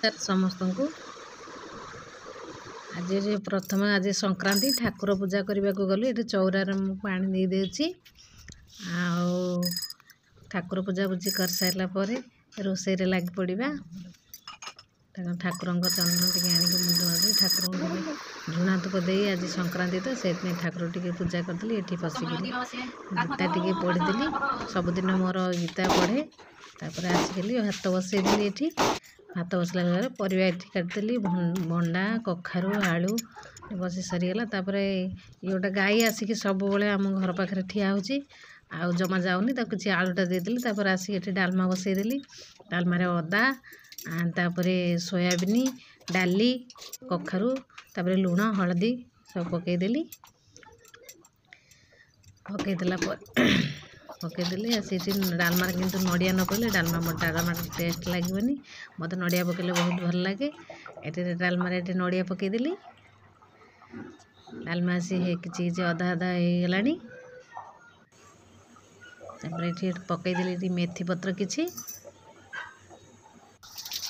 ସମସ୍ତଙ୍କୁ ଆଜି ପ୍ରଥମେ ଆଜି ସଂକ୍ରାନ୍ତି, ଠାକୁର ପୂଜା କରିବାକୁ ଗଲି। ଏଠି ଚଉରାରେ ମୁଁ ପାଣି ଦେଇଦେଉଛି ଆଉ ଠାକୁର ପୂଜାପୂଜି କରିସାରିଲା ପରେ ରୋଷେଇରେ ଲାଗି ପଡ଼ିବା। ଠାକୁରଙ୍କ ଚନ୍ଦନ ଟିକେ ଆଣିକି ମୁଣ୍ଡ ମାରିଦେଲି, ଠାକୁରଙ୍କୁ ଟିକେ ଝୁଣା ଧୂପ ଦେଇ, ଆଜି ସଂକ୍ରାନ୍ତି ତ ସେଇଥିପାଇଁ ଠାକୁର ଟିକେ ପୂଜା କରିଦେଲି। ଏଠି ବସିକିରି ଗୀତା ଟିକେ ପଢ଼ିଦେଲି। ସବୁଦିନ ମୋର ଗୀତା ପଢ଼େ। ତାପରେ ଆସିଗଲି, ଭାତ ବସେଇଦେଲି। ଏଠି ଭାତ ବସିଲା ପରେ ପରିବା ଏଠି କାଟିଦେଲି, ଭଣ୍ଡା, କଖାରୁ, ଆଳୁ ବସି ସରିଗଲା। ତାପରେ ଇଏ ଗୋଟେ ଗାଈ ଆସିକି ସବୁବେଳେ ଆମ ଘର ପାଖରେ ଠିଆ ହେଉଛି ଆଉ ଜମା ଯାଉନି, ତାକୁ କିଛି ଆଳୁଟା ଦେଇଦେଲି। ତାପରେ ଆସିକି ଏଠି ଡାଲମା ବସେଇଦେଲି। ଡାଲମାରେ ଅଦା, ତାପରେ ସୋୟାବିନି, ଡାଲି, କଖାରୁ, ତାପରେ ଲୁଣ, ହଳଦୀ ସବୁ ପକେଇଦେଲି। ପକେଇଦେଲା ପରେ ପକେଇଦେଲି ସେଇଠି ଡାଲମାରେ। କିନ୍ତୁ ନଡ଼ିଆ ନ ପଡ଼ିଲେ ଡାଲମା ଟେଷ୍ଟ ଲାଗିବନି। ମୋତେ ନଡ଼ିଆ ପକେଇଲେ ବହୁତ ଭଲ ଲାଗେ। ଏଠି ଡାଲମାରେ ଏଠି ନଡ଼ିଆ ପକେଇଦେଲି। ଡାଲମା ଆସି କିଛି କିଛି ଅଧା ଅଧା ହେଇଗଲାଣି। ତାପରେ ଏଠି ପକେଇଦେଲି ଏଠି ମେଥି ପତ୍ର କିଛି।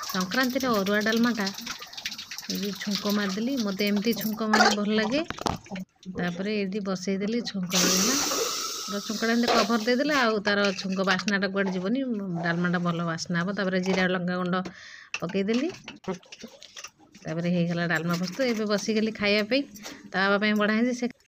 ସଂକ୍ରାନ୍ତିରେ ଅରୁଆ ଡାଲମାଟା ଏଠି ଛୁଙ୍କ ମାରିଦେଲି। ମୋତେ ଏମିତି ଛୁଙ୍କ ମାରି ଭଲ ଲାଗେ। ତାପରେ ଏଇଠି ବସେଇଦେଲି, ଛୁଙ୍କ ହେଇଗଲା। ଛୁଙ୍କଟା ଏମିତି କଭର୍ ଦେଇଦେଲେ ଆଉ ତା'ର ଛୁଙ୍କ ବାସ୍ନାଟା କୁଆଡ଼େ ଯିବନି, ଡାଲମାଟା ଭଲ ବାସ୍ନା ହେବ। ତାପରେ ଜିରା ଲଙ୍କା ଗୁଣ୍ଡ ପକେଇଦେଲି। ତାପରେ ହେଇଗଲା ଡାଲମା ପ୍ରସ୍ତୁତ। ଏବେ ବସିଗଲି ଖାଇବା ପାଇଁ। ତା ବାବା ପାଇଁ ବଢ଼ା ହେଇଛି ସେ